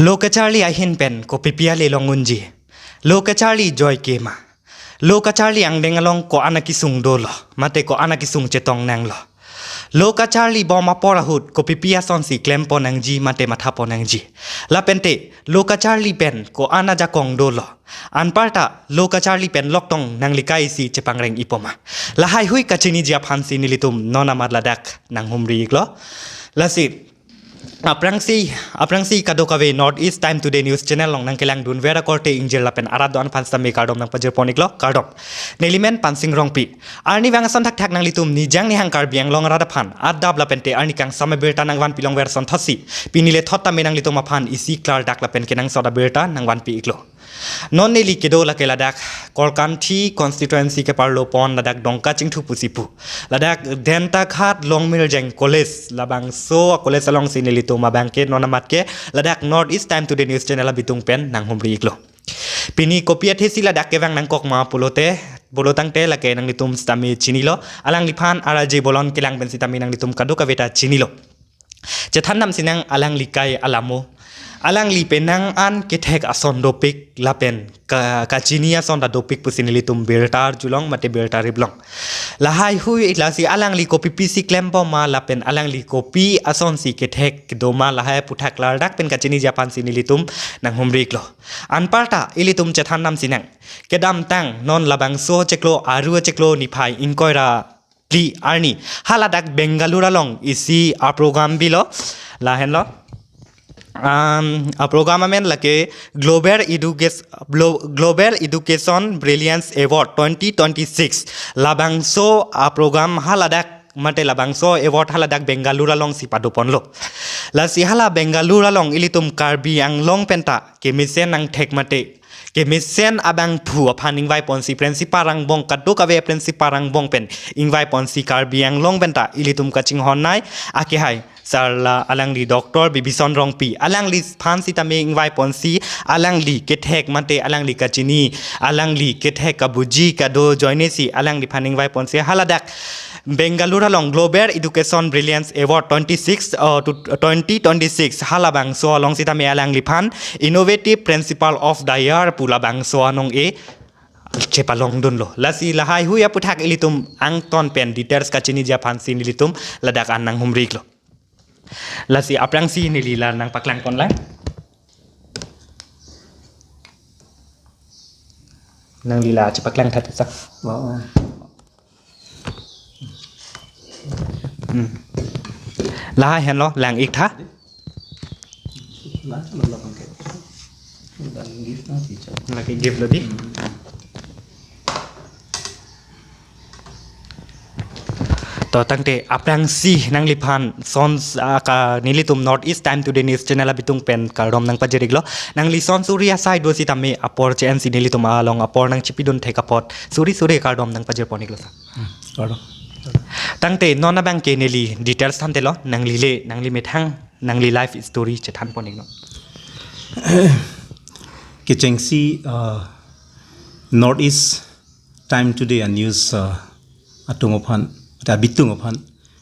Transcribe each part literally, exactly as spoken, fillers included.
Lo kacharli ahin pen kopipi ale long unji? Lo kacharli joike ma? Lo kacharli angdeng along ko-an akesung dolo, mate ko-an akesung chetong nanglo? Lo kacharli bom apor ahut kopipi asonsi klempon nangji mate mathapon nangji? Lapente lo kacharli pen ko-an ajakong dolo? Anparta lo kacharli pen loktong nanglikai si chepangreng-ipo ma? Lahai hui kachiniji aphansi nelitum non amat ladak nanghumri-iklo. Lasi aphrangsi, aphrangsi kadokave North East Time Today News Channel along nangkelangdunver akorte ingjir lapen arat do-an aphan sitame kardom nangpajirpon-iklo, kardom. Nelimen Pansing Rongpi. Arnivang ason thakthak nanglitum nijang nihang Karbi Anglong arat aphan adap lapente arni kangsam abirta nangvanpilongver asonthotsi pini lethot tame nanglitum aphan isi klardak lapen kenangsot abirta nangvanpi-iklo. Non neli kedo lake ladak Korkanthi constituency keparlopon ladak Dongkachingthu pusi pu. Ladak Dentaghat Longmirjeng College, labangso a-college alongsi nelitum abangke non amat ke ladak North East Time Today News Channel abitung pen nanghumri-iklo. Pini kopi athesi ladak kevang nangkok ma pulote, pulotangte lake nanglitum sitame chinilo, alangliphan R J Bolon kelang pen sitame nanglitum kadokaveta chinilo. Chethan damsinang alangli kai alamo. Alangli penang an kethek ason dopik lapen ka, kachini ason ta dopik pusi nelitum birta arjulong mate birta riplong. Lahai hui lasi alangli kopipisi klembom ma lapen alangli kopi asonsi kethek doma lahai aputhak klardak pen kachiniji aphansi nelitum nanghumri-iklo. Anparta ilitum chethan damsinang. Kedamtang non labangso chiklo aru chiklo niphai ingkoi ra phli arni haladak Bengaluru along isi a-program bilo, lahenlo. Um, a-program amen lake Global Education, Glo-, Global Education Brilliance Award twenty twenty-six. Labangso a-program haladak mate labangso award haladak Bengaluru alongsi padoponlo. Lasi hala Bengaluru along ilitum Karbi Anglong penta kemesen angthek mate kemesen abangphu aphan ingvaiponsi principal angbong kadokave principal angbong pen ingvaiponsi Karbi Anglong penta ilitum kachinghonnei akehai sarla alangli Doctor Bibison Rongpi, alangliphan sitame ingvaiponsi alangli kethek mate alangli kachini, alangli kethek kabuji kado ajoinesi alangliphan ingvaiponsi haladak Bengaluru along Global Education Brilliance Award twenty-six, uh, to, twenty twenty-six halabangso along sitame alangliphan Innovative Principal of the Year pu labangso anong-e chepalongdunlo. Lasi lahai hui aputhak ilitum angton pen details kachiniji aphansi nelitum ladak an nanghumri-iklo. Lasi aphrangsi neli la nangpaklangponlang. Nangli la chepaklang tha sa. Wow. Hmm. Lahai henlo lang-ik tha. Lah, lo, lo, bangke. Bang gift na, teacher. Lake gift lo di. Hmm. To tangte aphrangsi nangliphan son, ah, ka nelitum North East Time Today News Channel abitung pen kardom nangpajir-iklo. Nangli son suri asai do sitame apor che-ensi nelitum along apor nangchipidun thek apot suri suri kardom nangpajirpon-iklo sa. Hmm, kardom. Tangte non abangke neli details thantelo, nangli le, nangli methang, nangli life story chethanpon-iknon. Kechengsi, uh, North East Time Today a-news, uh, atum aphan, ta abitung aphan,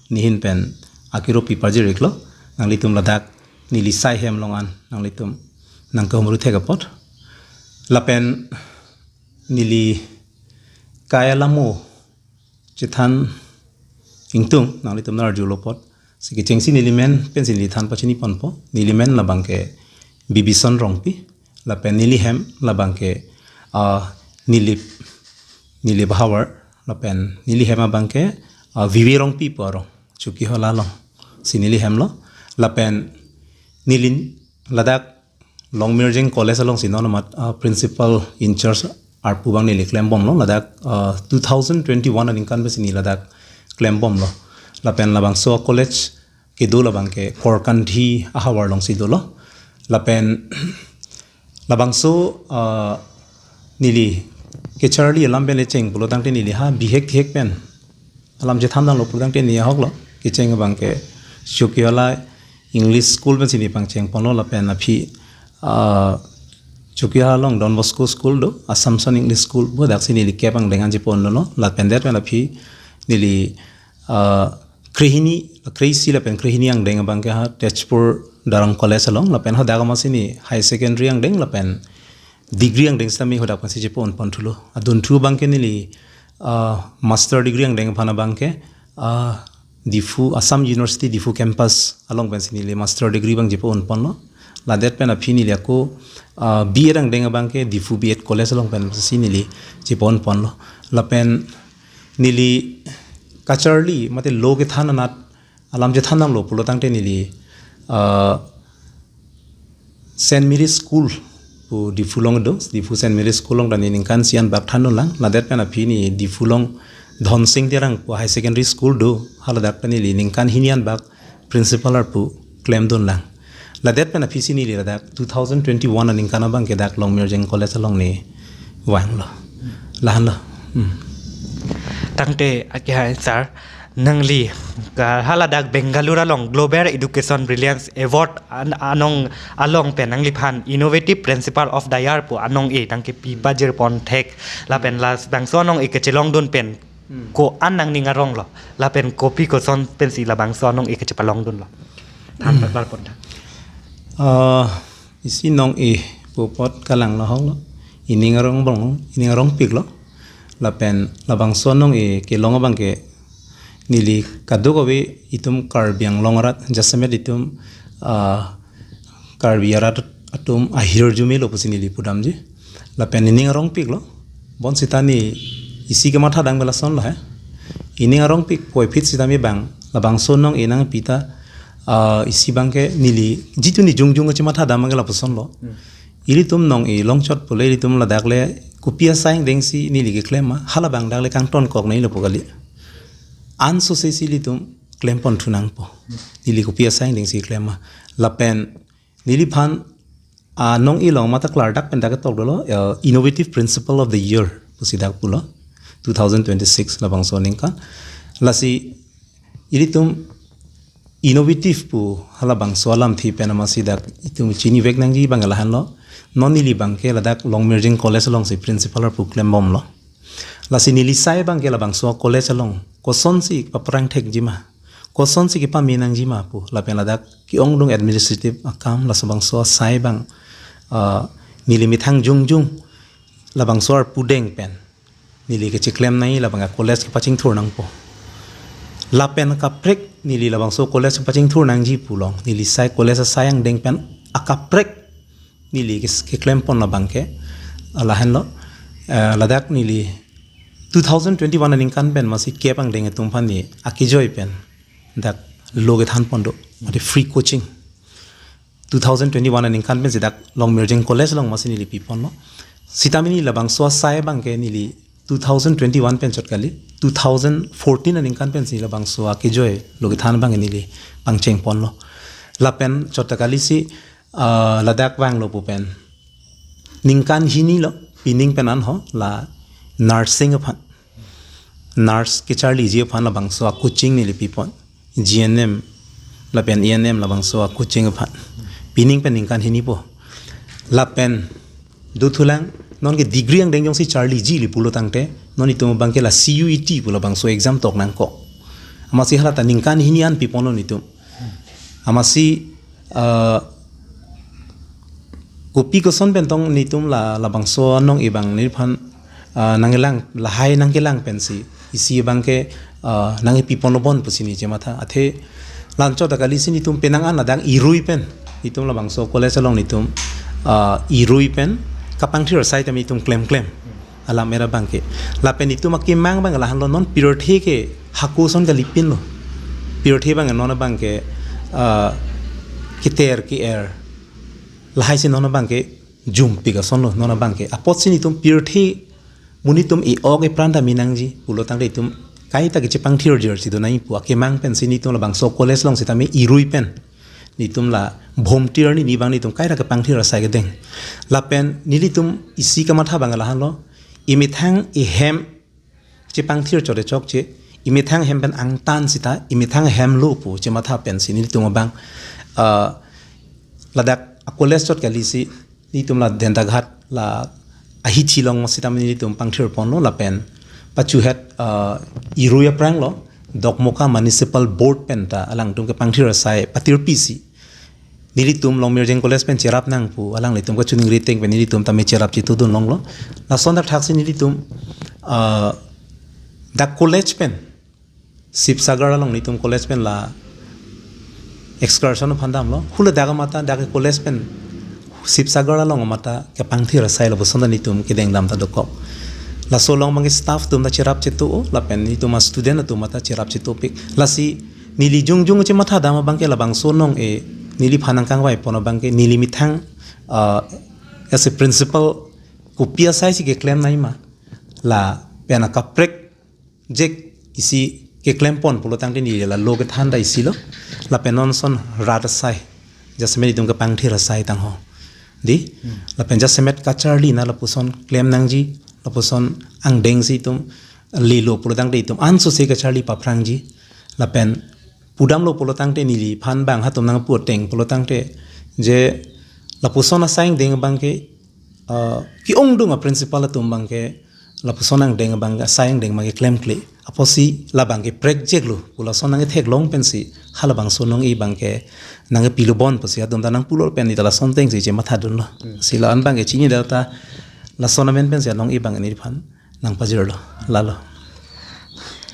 nihin pen akiro pipajir-iklo, nanglitum ladak neli sai hem along an, nanglitum nangkehumru thek apot. Lapen neli kai alamo chethan ingtung nanglitum nang-arjulo apot. Si kechengsi nelimen pensi neli than pachiniponpo. Nelimen labangke Bibison Rongpi. Lapen neli hem labangke, ah, Nilip, Nilip Havar. Lapen neli hem abangke, ah, Vivi Rongpi pu arong. Chokihola alongsi neli hemlo. Lapen neli ladak Longmirjeng College alongsi non amat, ah, principal in charge arpu abang neli klembomlo ladak, ah, two thousand twenty-one aningkan pensi neli ladak klembomlo. Lapen labangso college kedo labangke Korkanthi ahavar alongsi dolo. Lapen labangso, ah, neli kacharli alam pen le cheng pulotangte neli ha bihek thek pen alam chethan damlo pulotangte neli ahoklo. Kecheng abangke Chokihola English School pensi neli pangchengponlo lapen aphi, ah, Chokihola along Don Bosco School do, Assumption English School, bodaksi neli kep angdeng an cheponlo. Lapen det pen aphi neli, ah, krehini, kreisi lapen krehini angdeng abangke ha Tezpur Darong College along, lapen hadak amatsi ne higher secondary angdeng lapen degree angdeng sitame hadak pensi chepa-un pon thulo. Adunthu abangke neli, ah, master degree angdeng aphan abangke, ah, Diphu, Assam University Diphu campus along pensi neli master degree abang chepa-un ponlo. Ladet pen aphi neli ako, ah, B.Ed angdeng abangke Diphu B.Ed College along pensi neli chepa-un ponlo. Lapen neli kacharli mate lo kethan anat alam chethan damlo pulo tangte neli, ah, Saint Mary School pu Diphu along do, Diphu Saint Mary School along ta ne ningkan isi an bak thandun lang. Ladet pen aphi ne Diphu along Dhonsing Terang pu Higher Secondary School do, haladak ta neli ningkan hini an bak principal arpu klemdun lang. Ladet pen aphisi neli ladak two thousand twenty-one aningkan abangke dak Longmirjeng College along ne vanglo. Lahanlo. Hmm. Tangte akehai sir, nangli ka haladak Bengaluru along Global Education Brilliance Award an-, anong along pen nangliphan Innovative Principal of the Year pu anong-e tangke pi pajir pon thek lapen labangso anong-e kachelongdun pen Hmm. ko-an nangning aronglo lapen kopi koson pensi labangso anong-e kachepalongdunlo? Than Hmm. Pal pon tha. Ah, isi nong-e pu apot kalang lahoklo. Ining arong bong, ining arongpiklo. Lapen labangso anong-e kelong abangke neli kadokave itum Karbi Anglong arat jasemet itum, ah, Karbi arat atum ahirjume lo pusi neli pudamji. Lapen ining arongpiklo. Bonsita ne isi kematha dam ke lasonlo he. Ining arongpik puvoiphit sitame bang labangso anong-e nangpi ta, ah, isi abangke neli jitu ne jongjong kachematha dam abangke lapusonlo. Hmm. Ilitum nong-e longchot pule ilitum ladak le kopi asai angdengsi neli keklem ma, halabang dak le kangtonkok nangji lapu kali. Ansose si ilitum klem pon thu nangpo. Neli kopi asai angdengsi klem ma. Lapen neliphan anong-e along mate klardak pen dak ketok dolo, eh, Innovative Principal of the Year pusi dak pulo, two thousand twenty-six labangso aningkan. Lasi ilitum innovative pu halabangso alamthe pen amatsi dak itum chinivek nangji abang lahanlo. Non neli abangke ladak Longmirjeng College alongsi principal arpu klembomlo. Lasi neli sai abangke labangso college along kosonsi paprang thekji ma, kosonsi kepame nangji ma pu lapen ladak ke-ongdung administrative akam laso bangso asai abang, ah, neli methang jongjong labangso arpu deng pen neli kecheklem nangji labang a-college kepachingthur nangpo. Lapen kaprek neli labangso college kepachingthur nangji pu along neli sai college asai angdeng pen akaprek neli kes-, keklem pon labangke, ah, lahenlo, eh, ladak neli two thousand twenty-one aningkan pen amatsi kep angdeng atum aphan ne akejoi pen dak lo kethan pon do, mate free coaching. Two thousand twenty-one aningkan pensi dak Longmirjeng College along amatsi neli pi ponlo. Sitame ne labangso asai abangke neli two thousand twenty-one pen chot kali, two thousand fourteen aningkan pensi labangso akejoi lo kethan abang neli pangcheng ponlo. Lapen chot ta kalisi, ah, ladak vanglo pu pen ningkan hini lo, pining pen anho la nursing aphan, nurse kecharliji aphan labangso a-coaching neli pi pon. G N M lapen A N M labangso a-coaching aphan. Pining pen ningkan hini po. Lapen dothulang, nonke degree angdeng jongsi charliji li pulo tangte, non itum abangke la C U E T pu labangso exam tok nangkok. Amatsi hala ta ningkan hini an pi ponlo itum. Amatsi, ah, kopi koson pen tong netum la, labangso anong-e abang neliphan, ah, nangkelang, lahai nangkelang pensi isi abangke, ah, nangkepi ponlo bon pusi ne chematha. Athe la anchot ta kalisi netum penang an ladak irui pen, netum labangso college along netum, ah, irui pen kapangthir asai tame netum klemklem alam era abangke. Lapen netum akemang abang lahenlo, non pirthe ke hako ason kalipinlo. Pirthe abang non abangke, ah, keter ke-er. Lahaisi non abangke jumpik asonlo non abangke. Apotsi netum pirthe mo netum e-ok epran ta me nangji pulo tangte itum kaita kechepangthirjirsi do nangji pu akemang pensi netum labangso college along sitame irui pen netum la bhomtir arni ni abang netum kaita kepangthir asai kedeng. Lapen nelitum isi kamatha abang lahenlo, emethang ehem chepangthir chot chokche, emethang ehem pen angtan sita emethang ehem lo pu chematha pensi netum abang, ah, ladak a-college chot kalisi netum la Dentaghat la ahithi along sitame netum pangthir ponlo lapen pachuhet, ah, irui aphranglo Dokmoka Municipal Board pen ta alangtum kepangthir asai patirpisi nelitum Longmirjeng College pen cherap nang pu alanglitum kachiningri ateng pen nelitum tame cherap chetudun longlo. Lason dak thaksi nelitum, ah, dak college pen Sibsagar along nelitum college pen la excursion aphan damlo. Hule dak amat ta dak college pen Sibsagar along amat ta kepangthir asai lapuson ta nelitum kedeng dam ta dokok. Laso along abangke staff atum ta cherap chetu-o, lapen nelitum a-student atum ta cherap chetupik. Lasi neli jongjong chematha dam abangke labangso anong-e neliphan nangkangvai pon abangke neli methang, ah, as a principal kopi asai si keklem nangji ma, lapen akaprek jek isi keklem pon pulo tangte neli la lo kethan ta isi lo. Lapen non ason rat asai, jasemet itum kepangthir asai tangho, dei. Hmm. Lapen jasemet kacharli na lapuson klem nangji, lapuson angdeng si itum lelo pulo tangte itum ansose kacharli paphrangji. Lapen pudamlo pulo tangte neliphan bang hatum nangpu ateng pulo tangte je lapuson asai angdeng abangke, ah, ke-ongdung a-principal atum abangke lapuson angdeng abang asai angdeng abangke klemkle. Apotsi labangke prekjeklo pu lason nangketheklong pensi halabangso anong-e abangke nangkepilo bon pusi atum ta nangpulo pen neli ta lason ateng si chemathadunlo. Hmm. Si la-an abangke chini data lason amen pensi anong-e abang neliphan nangpajirlo, lalo.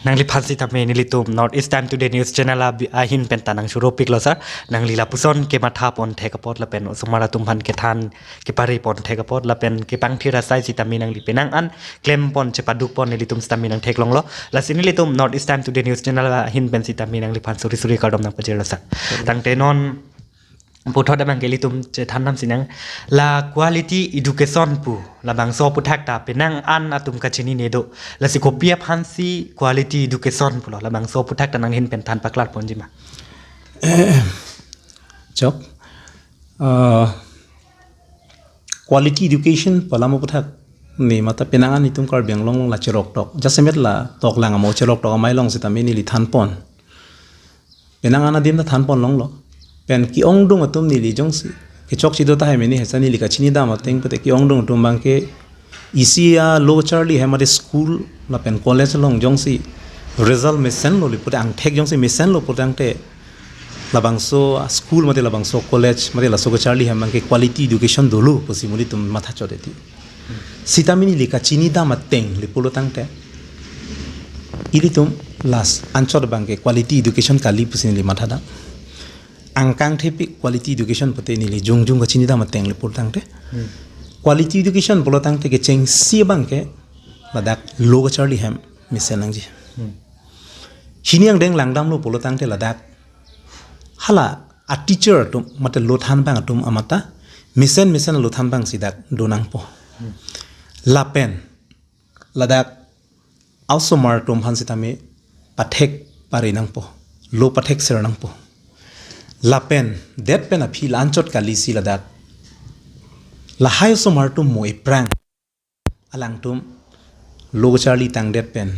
Nangliphan sitame nelitum North East Time Today News Channel abi-, ahin pen ta nangchoro piklo sir. Nangli lapuson kematha pon thek apot lapen osomar atum aphan kethan kepari pon thek apot lapen kepangthir asai sitame nangli penang an klem pon chepaduk pon nelitum sitame nangtheklonglo. Lasi nelitum North East Time Today News Channel ahin pen sitame nangliphan suri suri kardom nangpajirlo sir. Tangte non puthot abangke ilitum chethan nam sinang, la quality education pu labangso aphuthak ta penang an atum kachinine do. Lasi kopi aphansi quality education pulo, labangso aphuthak ta nanghin pen than paklar ponji ma? Chok. Ah, quality education pu alam aphuthak ne mata penang an itum Karbi Anglong along la cheroktok. Jasemet la toklang amo cheroktok amei along sitame neli than pon. Penang an adim ta than pon longlo. Pen ke-ongdung atum neli jongsi kechokche do tahai meni hesa neli kachini dam ateng pute ke-ongdung atum abangke isi a lo charli hem mate school lapen college along jongsi result mesenlo le pute angthek jongsi mesenlo pute tangte labangso school mate labangso college mate laso kacharli hem abangke quality education dolo pusi nelitum matha chodeti. Sitame neli kachini dam ateng le pulo tangte ilitum last anchot abangke quality education kali pusi neli matha dam. Angkang thepi quality education pute neli jongjong kachini dam ateng le pulo tangte. Hmm. Quality education pulo tangte kechengsi abangke ladak lo kacharli hem mesen nangji. Hmm. Hini angdeng langdamlo pulo tangte ladak hala a teacher atum mate lo than abang atum amat ta mesen mesen lo than abangsi dak do nangpo. Hmm. Lapen ladak osomar atum aphan sitame pathek pari nangpo, lo pathek ser nangpo. Lapen det pen aphi la anchot kalisi ladak lahai osomar atum mo ephrang alangtum lo charli tangdet pen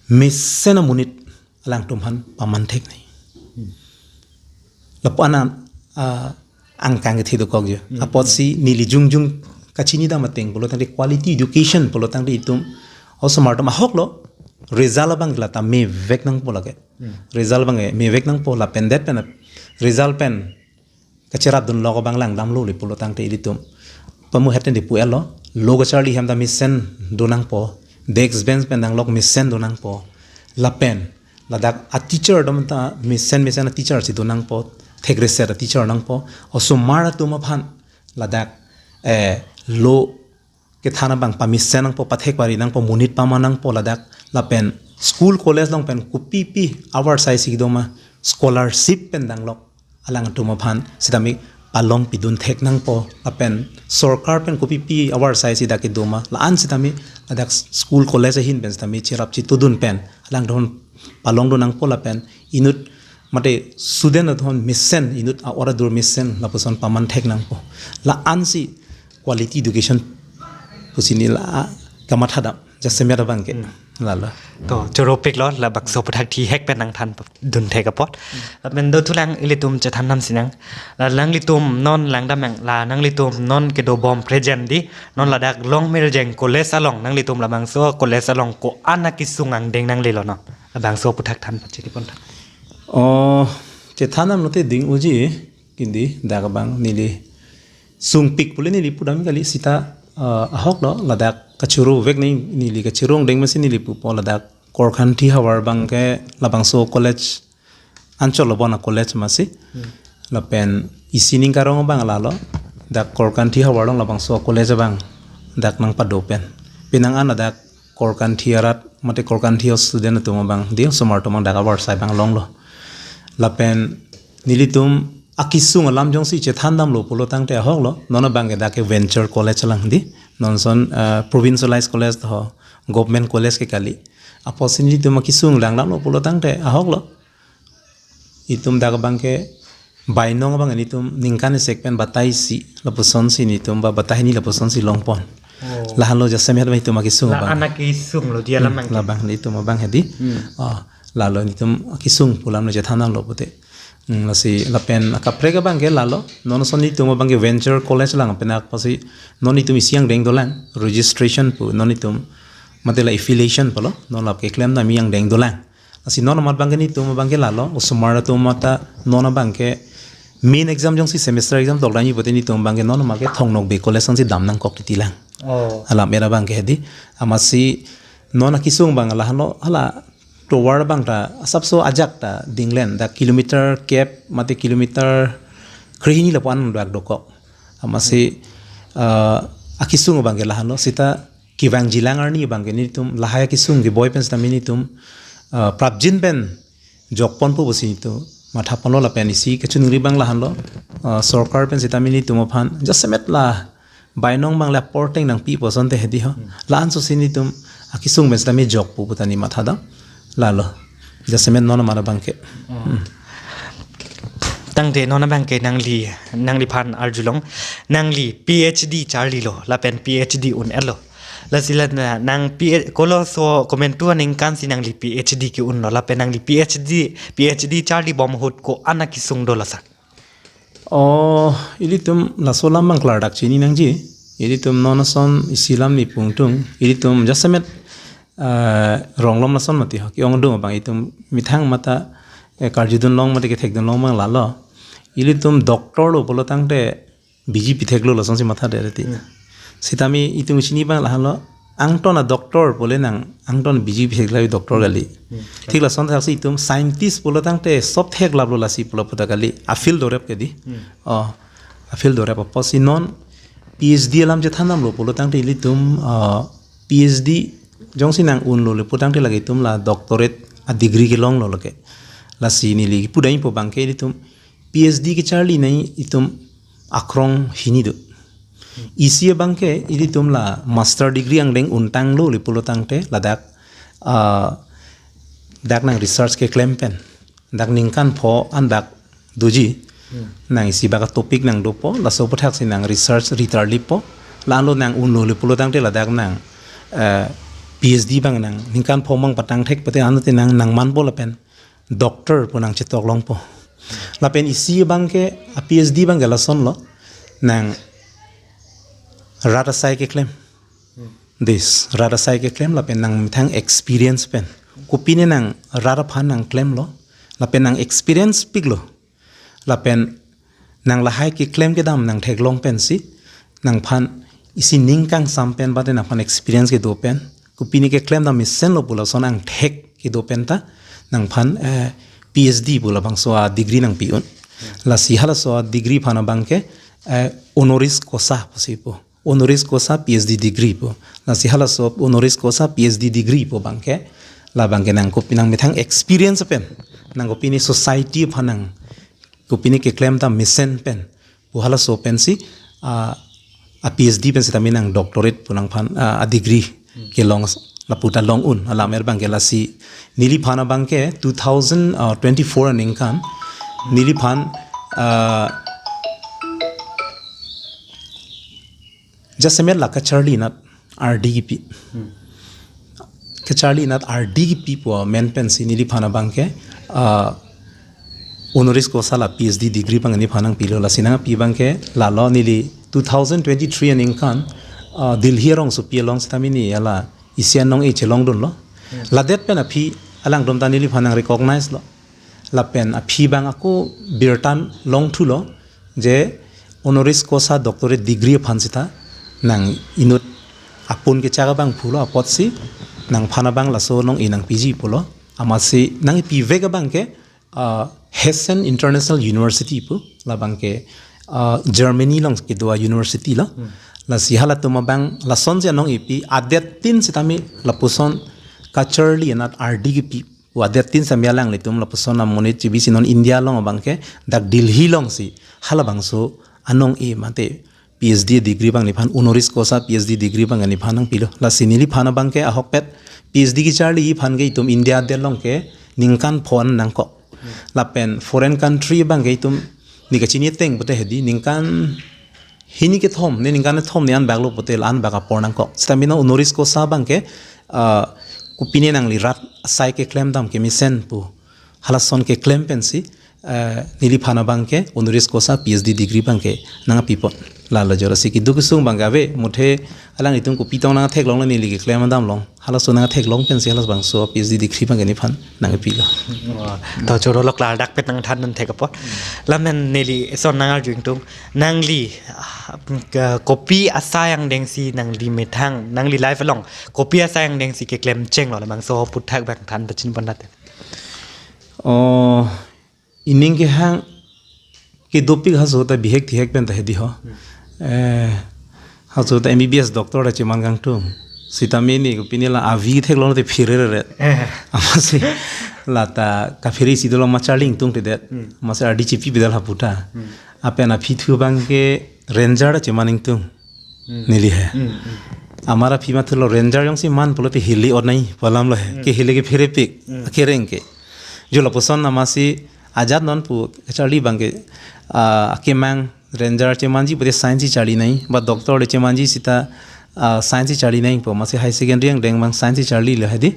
mesen amonit alangtum aphan paman thek nangji. Lapu ana, ah, angkang kethe dokok jo. Hmm. Apotsi neli jongjong kachini dam ateng pulo tangte quality education pulo tangte itum osomar atum ahok lo result abang la ta mevek nangpo lake. Hmm. Result abang mevek nangpo lapen det pen result pen kacherap dunlok abang langdamlo le pulo tangte ilitum pamu heten de pu-etlo, lo kacharli hem ta mesen do nangpo, desk bench pen danglok mesen do nangpo, lapen ladak a teacher atum ta mesen mesen a teacher si do nangpo, thek reset a teacher nangpo, osomar atum aphan ladak, eh, lo kethan abang pamesen nangpo, pathek pari nangpo, monit paman nangpo ladak, lapen school college along pen kopipi awar sai si doma scholarship pen danglok alangtum aphan sitame palong pidun thek nangpo, lapen sorkar pen kopipi awar sai si dak kedoma la-an sitame ladak school college ahin pen sitame cherap chetudun pen alangtum palong do nangpo lapen inut mate student atum mesen inut a-ora dur mesen lapuson paman thek nangpo. La-ansi quality education pusi neli la kamatha dam jasemet abangke. Hmm. Lalo. To, choro piklo, labangso aphuthak thihek pen nangthan dun thek apot. Hmm. Lapen dothulang ilitum chethan nam sinang. La nanglitum non langdam nang, la nanglitum non kedo bom present di, non ladak Longmirjeng College along, nanglitum labangso college along ko-an akesung angdeng nanglelo non. Labangso aphuthak than pachini pon tha. Oh, chethan nam lote ding uji, Hindi, dak abang neli sungpik pule neli pudam kali sita, eh, ahok lo, ladak kachuru vek ni neli kachurung deng masi neli pupo ladak Korkanthi havar abang ke labangso college anchot lo bona college masi. Hmm. Lapen isi ning karong abang lalo, dak Korkanthi havar along labangso college abang dak nangpado pen. Penang an ladak Korkanthi arat, mate Korkanthi student atum abang, di osomar atum abang dak avarsai abang longlo. Lapen nelitum akisung alam jongsi chethan damlo pulo tangte ahok lo, non abang ke dak ke venture college lang di, non ason, eh, provincialized college ho, government college ke kali. Apotsi nelitum akisung lang damlo pulo tangte ahok lo. Itum dak abang ke bainong abang nelitum ningkan isek pen batai isi lapusonsi nelitum ba batai hini lapusonsi longpon. Oh. Lahenlo jasemet abang itum akisung La abang. Anak isung lo dia Hmm, lamang ke. Labang nelitum abang hedi. Hmm. Oh, lalo nelitum akisung pu alam lo chethan damlo pute. Hmm, lasi lapen akaprek abang ke lalo. Non ason nelitum abang ke venture college lang pen apotsi non itum isi angdeng dolang. Registration pu non itum mate la affiliation pulo. Non lap keklem dam angdeng dolang. Lasi non amat abang ke nelitum abang ke lalo, osomar atum mata non abang ke main exam jongsi semester exam tok dani pute nelitum abang ke non amat ke Thong Nokbe College ansi dam nangkok titi lang. Oh. Alam era abang ke hedi. Amatsi non akisung abang lahenlo, hala tovar abang ta asapso ajak ta dinglen, dak kilometer kep mate kilometer krehini lapu-an dak dokok. Amatsi, eh, akisung abang ke lahenlo, sita kevangji lang arni abang ke nelitum lahai akisung keboi pen sitame nelitum, ah, prapjin pen jokponpo pusi nelitum mathaponlo lapen isi kachiningri abang lahenlo, ah, sorkar pen sitame nelitum aphan jasemet la bainong abang la porteng nangpipo asonte hedi ho. Hmm. La-an sosi nelitum akisung pen sitame jokpo pu ta neli matha dam. Lalo. Jasemet non amat abang ke. Hmm. Tangte non abang ke nangli, nangliphan arjulong, nangli P H D charlilo, lapen P H D un-etlo. Lasi la na-, nang P-, koloso komantu aningkan si nangli P H D ke-unlo, lapen nangli P H D, P H D charlibom ahut ko-an akisung do laso? Oh, ilitum laso alam abang klardak chini nangji. Ilitum non ason isi alam neli pungtung. Ilitum jasemet, eh, rong malom lason mati ho. Ke-ongdung abang itum methang mata, eh, karjudun long mate kethekdun long abang lalo. Ilitum doctor lo pulo tangte B G P theklo lasonsi matha dere ti. Hmm. Sitame itum chini abang lahenlo, angton a-doctor pule nang, angton B G P theklo doctor kali. Hmm. Thik lason thaksi itum scientist pulo tangte sob theklaplo lasi pulo puta kali. A-field dorep ke di. Hmm. Oh, a-field dorep apotsi non P H D alam chethan damlo pulo tangte ilitum, ah, P H D jongsi nang-unlo le pu tangte lake itum la doctorate a-degree kelonglo lake. Lasi neli pudampo abang ke ilitum P H D kecharli nai itum akrong hini do. Isi abang ke ilitum la master degree angdeng untanglo le pulo tangte ladak, ah, dak nang research keklem pen. Dak ningkan pho an dak doji. Hmm. Nang isi bak a-topic nang dopo, laso aputhak si nang research ritarlipo, la-anlo nang-unlo le pulo tangte ladak nang, eh, P H D abang nang ningkan pho abang patang thek pute anute nang nangmanpo lapen doctor pu nang chetok longpo. Lapen isi abang ke a-P H D abang ke lasonlo, nang rat asai keklem. This, rat asai keklem lapen nang methang experience pen. Kopine nang rat aphan nang klemlo, lapen nang experience piklo. Lapen nang lahai keklem kedam nang theklong pensi, nangphan isi ning kangsam pen, bate nangphan experience kedo pen, kopine keklem dam mesenlo pu lason angthek kedo pen ta, nangphan, eh, P H D pu labangso a-degree nangpi-un. Lasi halaso a-degree aphan abang ke, eh, honoris causa pusi pu. Honoris causa P H D degree pu. Lasi halaso honoris causa P H D degree pu abang ke, labang ke nang kopi nang methang experience pen, nang kopine society aphan nang kopine keklem dam mesen pen, pu halaso pensi, ah, a-P H D pen sitame nang doctorate pu nangphan, ah, a-degree kelong lapu ta long-un, alam er abang ke lasi neliphan abang ke two thousand twenty-four aningkan neliphan, ah, jasemet la kacharli anat R D kipi. Hmm. Kacharli anat R D kipipo amen pensi neliphan abang ke, ah, honoris causa la P H D degree abang neliphan nangpilo, lasi nangpi abang ke lalo neli two thousand twenty-three aningkan, ah, Delhi arongsopi along sitame neli hala isi anong-e chelongdunlo. Hmm. Ladet pen aphi alangtum ta neliphan nang-recognize lo. Lapen aphi abang ako birta longthulo. je honoris causa doctorate degree aphan sita nang inut apun kechak abang pulo apotsi nangphan abang laso nong-e nangpiji pulo. Amatsi nangpivek abang ke uh, Hessen International University pu, labang ke uh, Germany along kedo a-university lo. Lasi halatum abang lasonsi anong-epi, adettin sitame lapuson kacharli anat ardi kepi. Adettin sitame alanglitum lapuson amonit chibisi non India along abang ke dak Delhi alongsi halabangso anong-e mate PhD degree abang neliphan, honoris causa PhD degree abang neliphan nangpilo. Lasi neliphan abang ke ahokpet PhD kecharli aphan ke itum India adet along ke ningkan pho-an nangkok. Lapen foreign country abang ke itum ne kachini ateng pute hedi ningkan hini kethom, ne ningkan kethom ne anbak lo pute la-an bak apor nangkok. Sitame non honoris causa abang ke uh, kopine nangli rat asai keklem dam kemesen pu halason keklem pensi uh, neliphan abang ke honoris causa PhD degree abang ke nangpipon. Lalo jorasi keduk kesung abang ke ave, muthe alanglitum kopi tong nangtheklong lo neli keklem dam long. Halaso nangtheklong pensi halabangso PhD degree abang ke neliphan nangpilo. Wah, to choro lo klardak pet nangthan nangthek apot. Lapen neli eson nangarju ingtung, nangli ah, ke- kopi asai angdengsi nangli methang, nangli life along kopi asai angdengsi keklem chenglo, labangso aphuthak abang than pachini pon nat. Oh, ining kehang kedopik haso ta bihek tihek pen ta hedi ho. Eh, haso ta MBBS doctor ta cheman kangtung. Sitame ne kopine la avi theklong te phirere. Eh. Amatsi lata kaphiri si dolo ma charli ingtungtedet. Amatsi ardi chipi bidal haputa. Apen aphi thu abang ke ranger ta cheman ingtung. Neli he. Amar aphi mathulo ranger jongsi man pulote hili onai pu alam lo he. Ke hili ke pherepik. Akereng ke. Jo lapuson amatsi ajat non pu charli abang ke ah, akemang ranger chemanji pute science si charli nai, ba doctor le chemanji sita ah, science si charli nai pu amatsi high secondary angdeng abang science si charlilo hedi.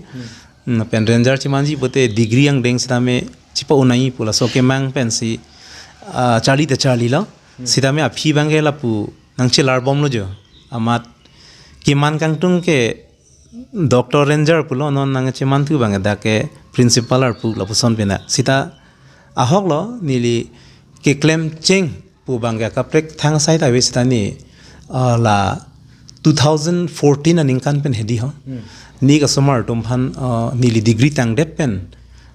Hmm, pen ranger chemanji pute degree angdeng sitame chipa-unai pu laso kemang pensi ah, charli te charlilo. Sitame aphi abang ke lapu nangchelar bomlo jo. Amat keman kangtung ke doctor ranger pulo, non nangcheman thu abang ke dak ke principal arpu lapuson pena. Sita ahok lo neli keklem cheng pu abang ke kaprek thang asai ta ave sita ne ah, la two thousand fourteen aningkan pen hedi ho. Ne kasomar atum aphan ah, neli degree tangdet pen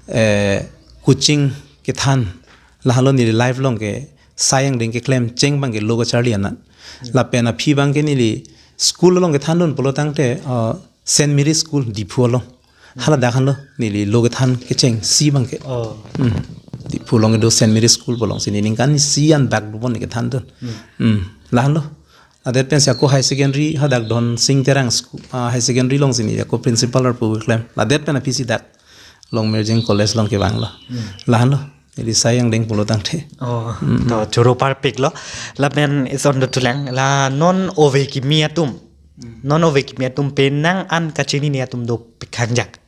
eh, coaching kethan, lahelo neli life along ke sai angdeng keklem cheng abang ke lo kacharli anat. Lapen aphi abang ke neli school along kethandun pulo tangte uh, Saint Mary School Diphu along. Hala dak hanlo neli lo kethan kechengsi abang ke. Oh. Hmm. Diphu along kedo Saint Mary School pu alongsi ne ningkan isi an bak dubon ne kethandun. Hmm. Lahanlo. Ladet pensi ako high secondary hadak Dhonsing Terang school, ah, high secondary alongsi ne ako principal arpu keklem. Ladet pen aphisi dak Longmirjing College along kevanglo. Hmm. Lahanlo. Neli sai angdeng pulo tangte. Oh, to choro parpiklo. Lapen ison dothulang. La non ove kimi atum. Non ove kimi atum penang an kachinine atum dopik hangjak.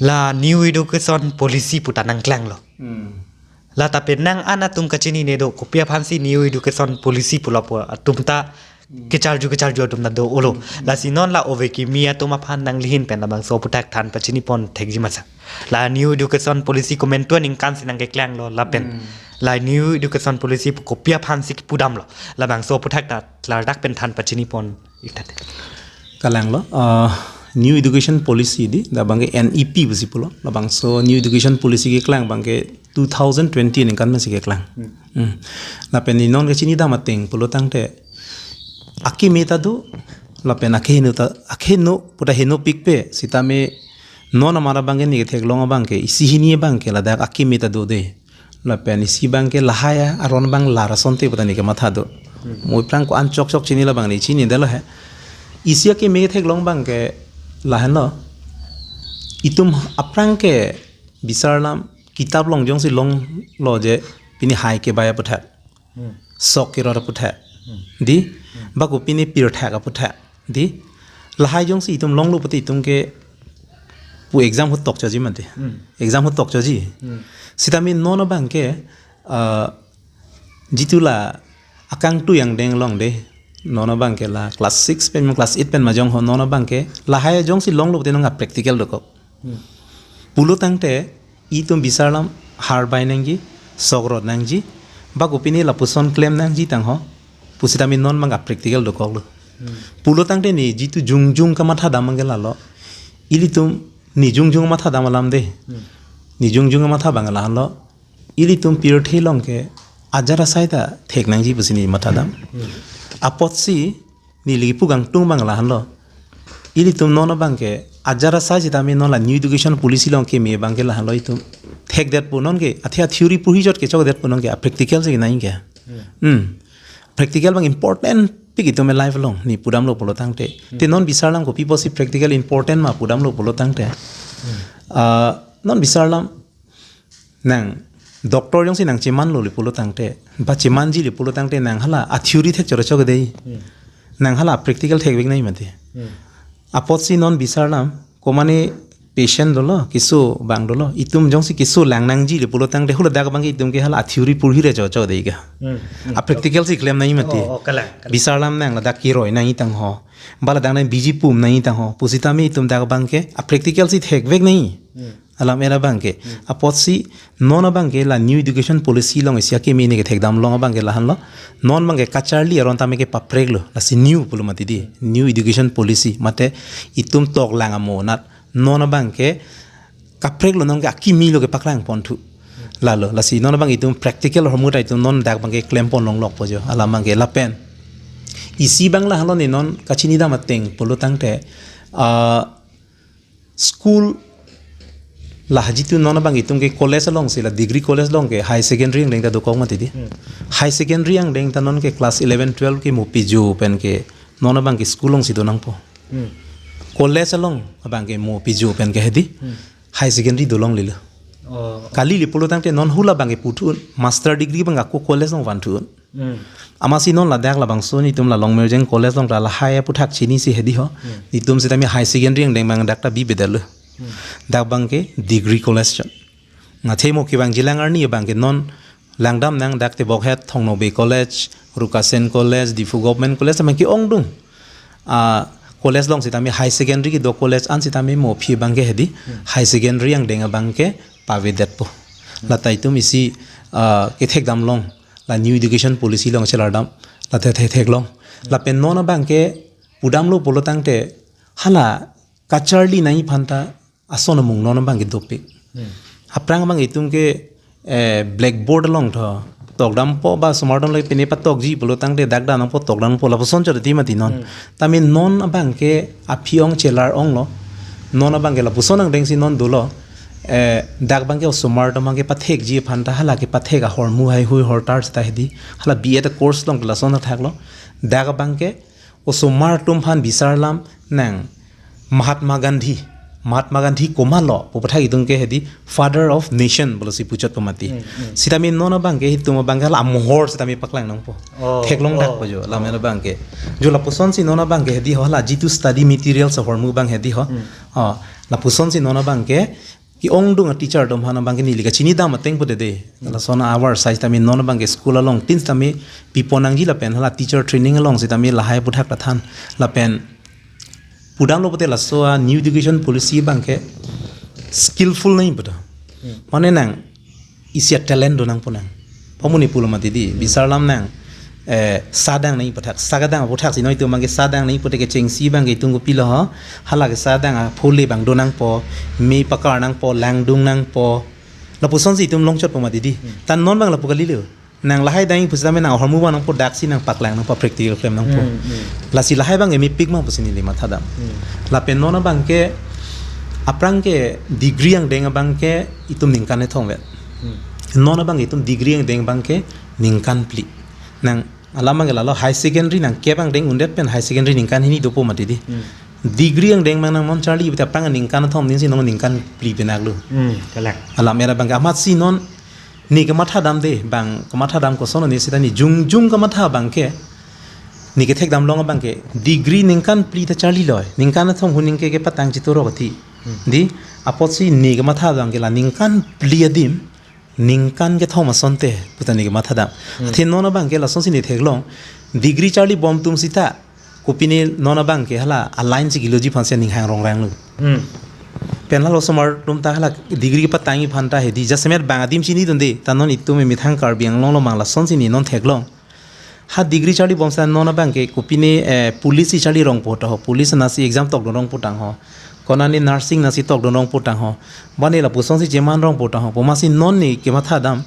La New Education Policy puta nangklanglo. Hmm. La ta penang an atum kachinine do, kopi aphansi New Education Policy pulo pu atum ta kecharju kecharju atum ta do-olo. Lasi non la ove kimi atum aphan nangli ahin pen labangso aphuthak than pachini pon thekji ma sir? La New Education Policy komantu aningkan si nangkeklanglo lapen la New Education Policy pu kopi aphansi kipudamlo, labangso aphuthak ta klardak pen than pachini pon iktate. Kalanglo, uh, New Education Policy di, dak abang ke N E P pusi pulo, labangso New Education Policy keklang abang ke two thousand twenty aningkan pensi keklang. Hmm. Lapen ne non kachinidam ateng pulo tangte akeme ta do, lapen akeheno ta, akeheno puta henopikpe, sitame non amar abang ke ne ketheklong abang ke isi hini abang ke ladak akeme ta do de. Lapen isi abang ke lahai aron abang lar asonte puta ne kematha do. Mo aphrang ko-an chokchok chinilo abang ne chinidetlo he. Isi akeme ketheklong abang ke lahenlo. Itum aphrang ke bisar alam kitap along jongsi longlo je pini hai kebai aphuthak. Hmm. Sok kerot aphuthak. Hmm. Di, hmm, bako pini pirthak aphuthak. Di, lahai jongsi itum longlo pute itum ke pu exam ahut tokchoji mate. Hmm. Exam ahut tokchoji. Hmm. Sitame non abang ke, ah, jitu la akangtui angdeng along de. Non abang ke la class six pen, class eight pen majong ho non abang ke lahai jongsi longlo pute non a practical dokok. Hmm. Pulo tangte itum bisar alam harbai nangji, sok rot nangji, Ba kopine lapuson klem nangji tangho. Pusitame non abang a practical dokoklo. Pulo tangte ne jitu jongjong kamatha dam abangke lalo. Ilitum ne jongjong matha dam alam de. Ne jongjong matha abang lahenlo. Ilitum pirthe along ke ajar asai ta thek nangji pusi ne matha dam. Apotsi neli kipu kangtung abang lahenlo. Ilitum non abangke ajar asai sitame non la New Education Policy along keme abangke lahenlo itum thekdetpo, nonke athe a theory purhi chot ke chokdetpo, nonke a practical si nangke. Hmm. Practical abang important pik itum life along ne pudamlo pulo tangte. Te non bisar alam kopi pusi practical important ma pudamlo pulo tangte. Ah, non bisar alam nang doctor jongsi nang chemanlo le pulo tangte, ba chemanji le pulo tangte nang hala a theory thek choro chok dei. Nang hala practical thekvek nangji mati. Apotsi non bisar alam, komane patient dolo, keso abang dolo, itum jongsi keso lang nangji le pulo tangte, hula dak abangke itum ke hala a theory purhi re choro chok dei ka. A practical si klem nangji mati. Oh, oh, kalang, kalang. Bisar alam nang ladak keroi nangji tangho. Ba ladak nang biji pum nangji tangho. Pusitame itum dak abangke a practical si thekvek nangji. Alam era abangke. Apotsi non abangke la New Education Policy along isi akeme ne kethek dam along abangke lahenlo. Non abangke kacharli aron tame kepapreklo. Lasi new pulo mati di. New Education Policy. Mate itum toklang amonat. Non abangke kapreklo, nonke akimi lo kepaklang ponthu. Lalo, lasi non abang itum practical ahormu ta itum non dak abangke klem pon longlokpo jo. Alam abangke lapen. Isi abang lahenlo ne non kachini dam ateng pulo tangte, ah, school la jitu non abang itum ke college along si la degree college along ke high secondary angdeng ta dokok mati di. High secondary angdeng ta nonke class eleven, twelve ke mo pijo pen ke non abangke school along si donangpo. College along abangke mo pijo pen ke hedi. High secondary dolonglelo. Oh. Kali le pulo tangte non hula abangke puthu master degree abang ako college along vanthu. Amatsi non ladak labangso netum la Longmirjeng College along ta lahai aphuthak chinisi hedi ho. Netum sitame high secondary angdeng abang dak ta bibedetlo. Dak abangke degree college chot. Athe mo kevangjilang arni abangke non langdam nang dak Tebokhet Thongnobe College, Rukasen College, Diphu Government College, tame ke-ongdung. Ah, college along sitame high secondary kedo college an sitame mo aphi abangke hedi, high secondary angdeng abangke pavedetpo. Lata itum isi, ah, kethek dam along, la New Education Policy along chelar dam, lata thek theklong. Lapen non abangke pudamlo pulo tangte hala kacharli nangji aphanta ason amung non abangke dopik. Aphrang abang itum ke, eh, blackboard along tho tokdampo ba osomar atum le pine patokji pulo tangte dak dampo, tokdampo, lapuson chot ati mati non. Tame non abangke aphi ong chelar onglo. Non abangke lapuson angdeng si non dolo. Eh, dak abangke osomar atum abangke pathekji aphanta hala kepathek ahormu heihui hortar seta hedi. Hala B Ed course along lason thaklo. Dak abangke osomar atum aphan bisar alam nang Mahatma Gandhi. Mahatma Gandhi komatlo pu pathak itum ke hedi Father of Nation pulosi puchotpo mati. Sitame non abangke itum abangke hala amohor sitame paklang nangpo. Oh, theklong dak oh, po jo, lam oh. Abangke. Jo lapuson si non abangke hedi ho hala jitu study materials ahormu abang hedi ho. Oh, lapuson si non abangke ke-ongdung a teacher atum aphan abangke neli kachini dam ateng pute de. Lason a-hour size tame non abangke school along tin sitame pipon nangji lapen hala teacher training along sitame lahai aphuthak ta than. Lapen pudamlo pute laso a New Education Policy abangke skillful nangji puta. Mane nang isi a talent donangpo nang. Pamuni pulo mati di, bisar alam nang, eh, sa dang nangji aphuthak, sa kedang aphuthak si non itum abangke sa dang nangji pute kechengsi abangke itum kopilo ho, hala ke sa dang aphule abang donangpo, me pakar nangpo, langdung nangpo. Lapuson si itum longchotpo mati di. Tan non abang lapu kalilo. Nang lahai dang pusitame nang ahormu abang nangpo, dak si nang paklang nangpo, practical klem nangpo. Lasi lahai abangke mepik ma pusi neli matha dam. Lapen non abangke aphrang ke degree angdeng abangke itum ningkan kethom vet. Non abang itum degree angdeng abangke ningkan phli. Nang alam abangke lalo high secondary nang kep angdeng undet pen high secondary ningkan hini dopo mati di. Degree angdeng abang nang non charli beta aphrang ningkan kethom din si non ningkan phli penaklo. Kalang. Alam era abangke amatsi non ne kamatha dam de, bang kamatha dam koson ne seta ne jongjong kamatha abangke, ne kethek dam along abangke, degree ningkan phli ta charliloi, ningkan kethom ahut ningke kepatang chitorok ati. Di, apotsi ne kamatha abangke la ningkan phli adim, ningkan kethom asonte, puta ne kamatha dam. Athe non abangke lason si ne theklong, degree charlibom atum seta, kopine non abangke hala a-line si kiloji aphan si aning hang rongranglo. Pen halaso osomar atum ta hala degree kepatangji aphan ta hedi jasemet bang adim chinidunde, ta non itum methang Karbi Anglong along bang lasonsi ne non theklong. Ha degree charlibomsa non abang ke kopine, eh, police si charli rongpo ta ho, police nasi exam tokdun rongpo tang ho. Konane nursing nasi tokdun rongpo tang ho. Bane lapusonsi cheman rongpo tang ho. Pu amatsi non ne kematha dam.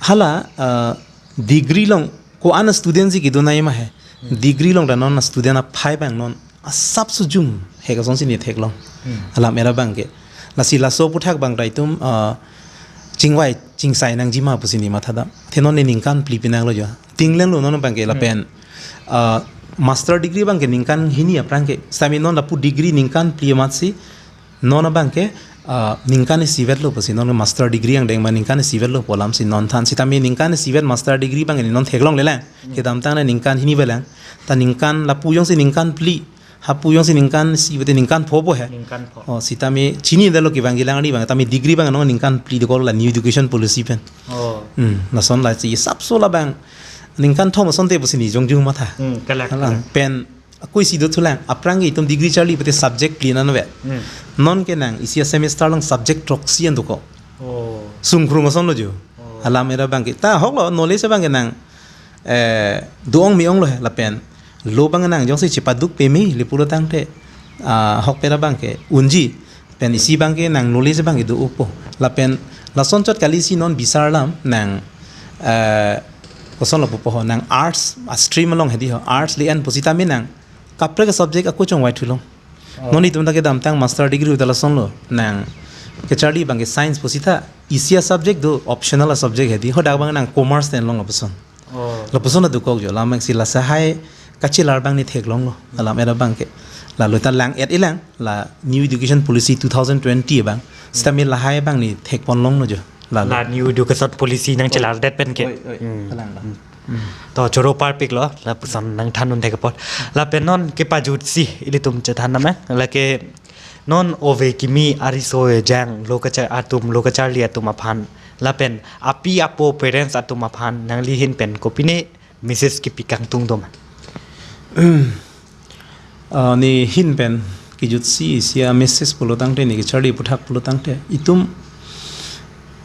Hala, eh, degree along ko-an student si kedun nangji ma he. Hmm. Degree along ta non student aphai bang non asap sujung he kasonsi ne theklong. Hmm. Alam era abang ke. Lasi laso aputhak bang ta itum, ah, chingvai chingsai nangji ma pusi ne matha dam. Athe non ne ningkan phli pinanglo jo. Tinglenglo non abang ke. Hmm. Lapen, ah, master degree abang ke ningkan hini aphrang ke. Sitame non lapu degree ningkan phli amatsi non abang ke, ah, ningkan isivet lo pusi non master degree angdeng ma ningkan isivet lo pu alamsi non than. Sitame ningkan isivet master degree abang ne non theklongle lang. Hmm. Kedamtang ne ningkan hini avelang. Ta ningkan lapu jongsi ningkan phli, hapu jongsi ningkan isi pute ningkan pho po he. Ningkan pho. Oh, sitame chinidetlo kevang kelang ari abang, tame degree abang non ningkan phli dokok la New Education Policy pen. Oh. Hmm, lason lasi asapso labang ningkan thom asonte pusi ne jongjung matha. Hmm, kalang, alang kalang. Pen ako isi dothulang, aphrang ke itum degree charli pute subject phli an ave. Hmm. Non ke nang isi a-semester along subject throksi an dokok. Oh. Sungkrung asonlo jo. Oh. Alam era abang ke. Ta ahoklo knowledge abang ke nang, eh, do-ong me-onglo he lapen. Lo abang nang jongsi chepaduk peme le pulo tangte, ah, ahok pera abang ke unji. Pen isi abang ke nang knowledge abang ke do-opo. Lapen lason chot kali si non bisar alam nang, eh, kosonlo pupo ho, nang arts a-stream along hedi ho, arts le-an pusitame nang kaprek a-subject ako chongvai thulong. Oh. Non itum ta kedamtang master degree ta lasonlo, nang kecharli abang ke science pusita, isi a-subject do, optional a-subject hedi, hadak abang nang commerce tenlong lapuson. Oh. Lapuson adokok jo, lamang si lasi lahai kachelar abang ne theklonglo, alam era abang ke. Lalo ta lang-et-elang, la New Education Policy two thousand twenty abang, sitame lahai abang ne thekponlonglo jo. Lalo. La New Education Policy nangchelardet pen ke. Oi, oi, hmm, kalang, kalang. Hmm. To choro parpiklo, lapuson nangthandun thek apot. Lapen non kepajutsi ilitum chethan name, lake non ove kimi ariso ejang lo kacha-, atum lo kacharli atum aphan. Lapen api apo parents atum aphan nangli ahin pen kopine message kipi kangtung doma? Ah, ne ahin pen kejutsi isi a-message pulo tangte, ne kecharli aputhak pulo tangte, itum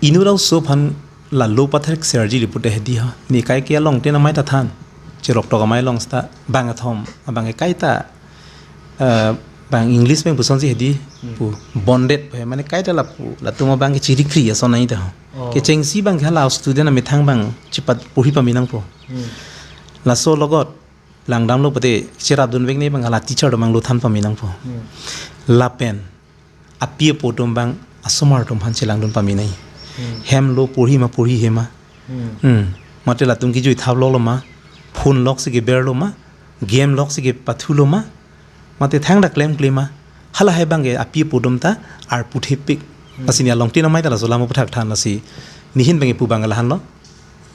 inut a-oso aphan la lo pathekserji le pute hedi ha. Ne kaike along te namai ta than. Cheroktok amei along seta bang athom abang ke kaita, eh, bang English pen pusonsi hedi, hmm, pu bonded pu he, mane kaita lapu, latum abang ke chirikri ason nai ta ho. Oh. Kechengsi abang ke hala student amethang abang chepaporhi pame nangpo. Hmm. Laso logot langdamlo pute cherapdunvek ne abang hala teacher atum abang lo than pame nangpo. Hmm. Lapen api apo atum abang asomar atum aphan chelangdun pame nangji. Hmm. Hem lo porhi ma porhi he ma. Hmm. Hmm. Mate latum kejui thap loklo ma, phone loksi keberlo ma, game loksi kepathulo ma, mate thangta klemkle ma. Halahai abang ke api apo atum ta arpu thepik. Hmm. Lasi ne along te namai ta laso alam aputhak than lasi. Ne ahin abang ke pu abang ke lahenlo.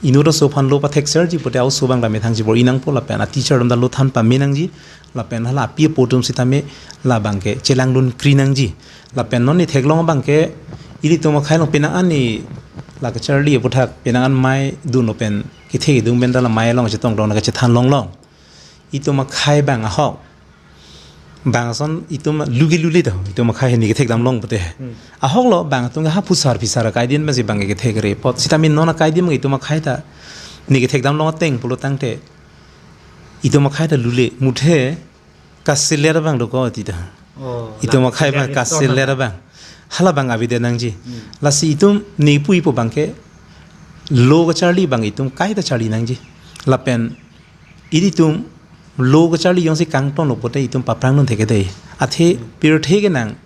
Inut a-oso aphan lo pathekserji pute a-oso abang ta methang chebor-i nangpo lapen a-teacher atum ta lo than pame nangji. Lapen hala api apo atum sitame labang ke chelangdunkri nangji. Lapen non ne theklong abang ke ilitum akhei along penang an ne la kacharli aputhak penang an mei dunlo pen kethe kedung pen ta la mei along chetongdong na kachethan longlong. Itum akhei abang ahok. Bang ason itum lugi luli ta, itum akhei ne kethekdam long pute. Hmm. Ahoklo bang atum ha phusar phisar akai din pensi bang kethekre apot. Sitame non akai din itum akhei ta ne kethekdam long ateng pulo tangte itum akhei ta lule, muthe kaseler abang dokok ti ta. Oh, itum la akhei abang kaseler store kaseler abang. Hala abang avedet nangji. Hmm. Lasi itum ne pu ipo abang ke lo kacharli abang itum kaita charli nangji. Lapen ilitum lo kacharli jongsi kangtonlo pute itum paphrangdun thekthedei. Athe, hmm, pirthe ke nang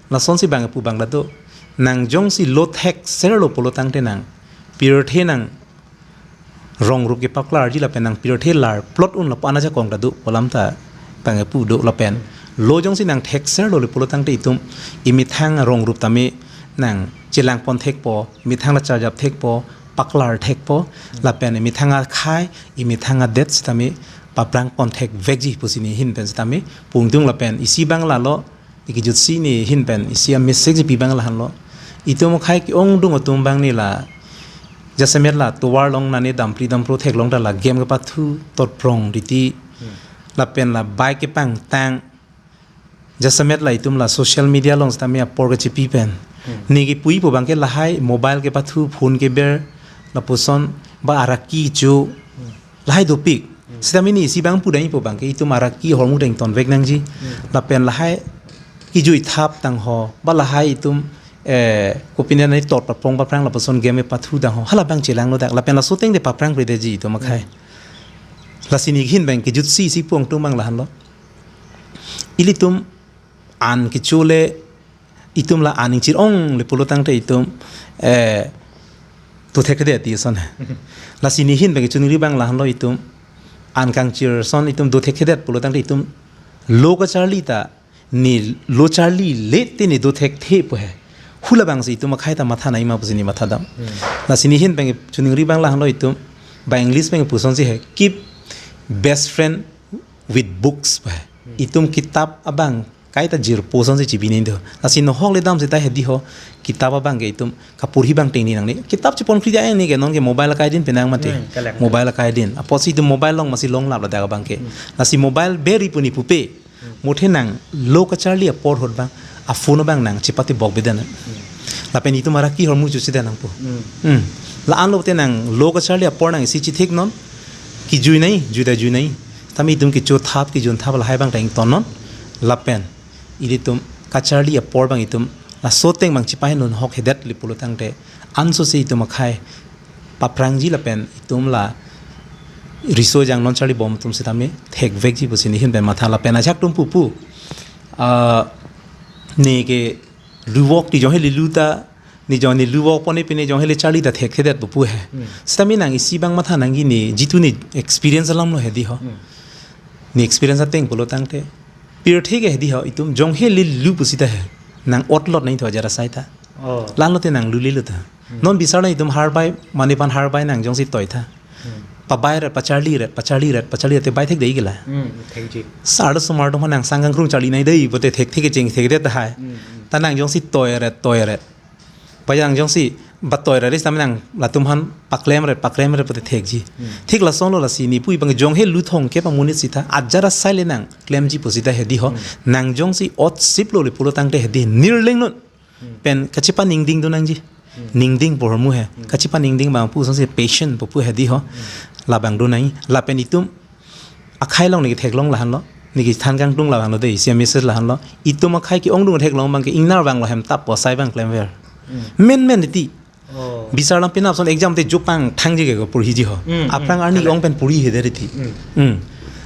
lasonsi bang pu abang ta do. Nang jongsi lo thekserlo pulo tangte nang pirthe nang rong rup kepaklarji lapen nang pirthe lar plot un lapu anajakong ta do pu alam ta bang pu do lapen. Lo jongsi nang thekserlo le pulo tangte itum imethang arong rup tame nang chelangpon thekpo, imethang la charjap thekpo, paklar thekpo, lapen imethang akhei, imethang adet sitame paphrangpon thekvekji pusi ne ahin pen sitame pungtung lapen isi abang lalo, ne kejutsi ne ahin pen isi a-message pi abang lahenlo. Itum akhei ke-ongdung atum abang ne la jasemet la tovar along nane dampli dampro theklong ta la game kepathu, totprong titi. Hmm. Lapen la bike kepangtang, Jasemet la itum la social media along sitame apor kechipi pen. Hmm. Ne kipuji pu abangke lahai mobile kepathu, phone keber, lapuson ba arak kecho. Hmm. Lahai dopik. Hmm. Sitame ne isi abang pudamji pu abangke itum arak kehormu deng tonvek nangji. Hmm. Lapen lahai kejui thap tangho, ba lahai itum, eh, kopine nai tot papong paphrang lapuson game pathu tangho. Hala abang chelanglo dak. Lapen laso ateng te paphrang pridetji itum akhai. Hmm. Lasi ne ahin abang kejutsi isi pu angtung abang lahenlo. Ilitum an kecho le, itum la an ingchir-ong le pulo tangte itum, eh, dothekthedet ason. Lasi ne ahin abang kechiningri abang lahenlo itum an kangchir ason itum dothekthedet pulo tangte itum lo kacharli ta ne lo charlile te ne dothekthe pu he. Hula abangsi itum akhai ta matha nangji ma pusi ne mathadam. Hmm. Lasi ne ahin abang kechiningri abang lahenlo itum ba English abang pusonsi he, "Keep best friend with books" pu he. Hmm. Itum kitap abang kaita jirpo asonsi chibi nangji do. Lasi nohok le damsi ta hedi ho, kitap abangke itum kaporhi abang tengne nangne. Kitap chepon kri ja ne ke non ke mobile akai din penang mate. Hmm, kalang. Mobile akai din. Apotsi itum mobile along masi longlap ladak abangke. Hmm. Lasi mobile beri pu ne pupe. Hmm. Muthe nang lo kacharli apor ahut abang, a-phone abang nang chepatebok beden. Hmm. Lapen itum arak kehormu chusi dan nangpo. Hmm. Hmm. La-anlo te nang lo kacharli apor nang isi chithik non. Kejui nangji, jui ta jui nangji. Tame itum kecho thap, kejun thap lahai abang ta ington non. Lapen ilitum kacharli apor abang itum laso ateng abang chepahin non hokthedet le pulo tangte, ansose itum akhai paphrangji lapen itum la riso jang non charlibom atum sitame thekvekji pusi ne ahin pen matha lapen ajahak atum pupu. Ah, ne ke luvok ti jong he lilu ta, ne jong ne luvok pon ne pine jong he le charli ta thekthedet pupu he. Hmm. Sitame nang isi abang matha nangji ne jitu ne experience alamlo hedi ho. Hmm. Ne experience ateng pulo tangte, pirthe ke hedi ho itum jong he le lu pusi ta he. Nang otlot nangji tho ajat asai ta. Oh. Lalo te nang lulelo ta. Hmm. Non bisar nang itum harbai, mane pan harbai nang jongsi toi tha. Hmm. Pabai ret, pacharli ret, pacharli ret, pacharli ret te bai thekdei ke la. Hmm, thekji. Sar do sumar do nang sang kangkrung charli nangji dei, pote thekthek kecheng thekdet tahai. Hmm, hmm. Ta nang jongsi toi ret, toi ret. Ba nang jongsi ba toi ret sitame nang latum aphan paklem ret, paklem ret pote thekji. Hmm. Thik lasonlo lasi ne puji abang jong he lu thomkep amonit sita ajat asai le nang klemji pusi ta hedi ho. Hmm. Nang jongsi ot siplo le pulo tangte hedi nirleng non. Hmm. Pen kachepaningding do nangji. Hmm. Ningding pu ahormu he. Hmm. Kachepaningding abang pu asonsi patient pu pu hedi ho. Hmm. Labang do nangji. Lapen itum akhai along ne ketheklong lahenlo. Ne kethan kangtung lahenlo dei, isi a-message lahenlo. Itum akhai ke-ongdung theklong abangke ingnar abang lo hem tap po sai abang klemver. Hmm. Men men iti. Oh. Bisar lam penap ason exam te jupang thangji ke ko porhiji ho. Hmm, hmm. Aphrang arni, kalang, ong pen porhihedet iti. Hmm. Hmm.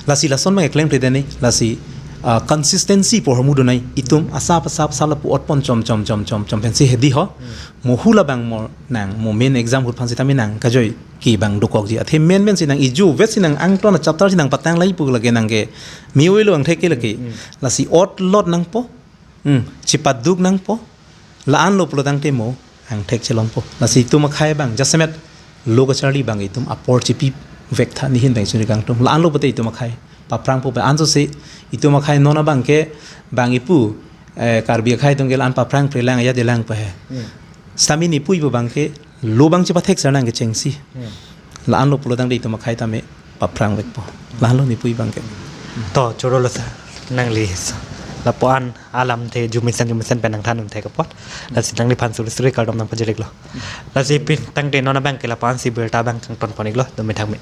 Lasi lason abang klemkle dene, lasi, ah, consistency pu ahormu do nangji, itum asap asap asap lapu otpon chom chom chom chom chom pensi hedi ho. Hmm. Mo hula abang mo nang mo main exam ahut aphan sitame nang kajoi ke abang dokokji. Athe men men si nang ijuvet si nang angton a-chapter si nang patang lai pu lake nang ke me-oi lo angthek ke lake. Hmm, hmm. Lasi otlot nangpo. Hmm, chepaduk nangpo. La-anlo pulo tangte mo angthek chelongpo. Lasi itum akhai abang jasemet lo kacharli abang itum apor chepivek tha ne ahin abang chunri kangtung. La-anlo pote itum akhai paphrangpo abang ansose itum akhai non abangke bang ipu, eh, Karbi akhai atum ke la-an paphrang prelang ya delang pa he. Hmm. Sitame ne puji pu abangke lo abang chepathek sar nang kechengsi. Hmm. La-anlo pulo tangte itum akhai tame paphrangvekpo. La-anlo ne puji abangke. To, chorolo sir, nangli lapu-an alamthe jumisen jumisen pen nangthan un thek apot. Lasi nangliphan suri suri kardom nangpajir-iklo. Lasi pini tangte non abangke lapu-ansi birta abang kangton pon-iklo, dome thakme.